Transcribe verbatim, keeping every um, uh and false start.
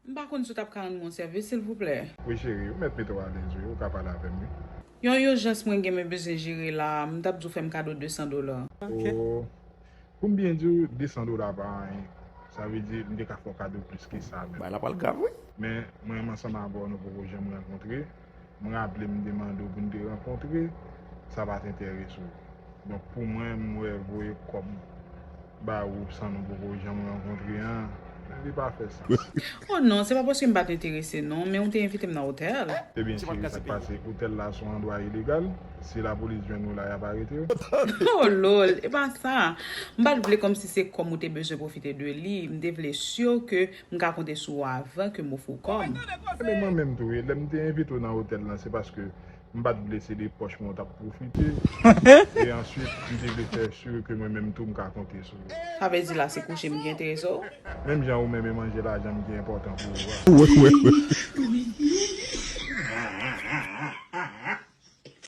M pa konn si w t ap ka rann mwen yon sèvis, silvouplè. Wi, cheri, ou mèt mete w alèz, wi, ou ka pale avè m, wi. Yon ijans mwen gen, mwen bezwen jere la, m t ap di w fè m kado de san dola. Oh, pou m byen di w, de san dola pa anyen. Sa vle di, m te ka fè w kado plis ke sa menm. Bagay la pral grav, wi. Men, mwen menm ansanm avè w, nou poko janm rankontre. M raple m demande w pou n te rankontre, sa pa t enterese w. Donk, pou mwen, m wè voye kòb ba ou san nou poko janm rankontre an, li pa fè sans. Oh non, se pa paske m pa t enterese non, men ou te envite m nan otèl. Ebyen, cheri, sa k pase, otèl la se yon andwa ilegal. Si lapolis jwenn ou la, y ap arete w. Oh lol, e pa sa. M pa t vle kòmsi se kòm ou te bezwen pwofite de li. M te vle si ke m ka konte sou ou avan ke m ofri w kòm. Men mwen menm tou, wi, lè m te envite w nan otèl lan, se paske m pa t vle se de pòch mwen w t ap pwofite. E answit, m te vle fè si ke mwen menm tou m ka konte sou ou. Sa vle di la se kouche m ki enterese w? Menm jan ou menm e manje lajan m ki enpòtan pou ou a.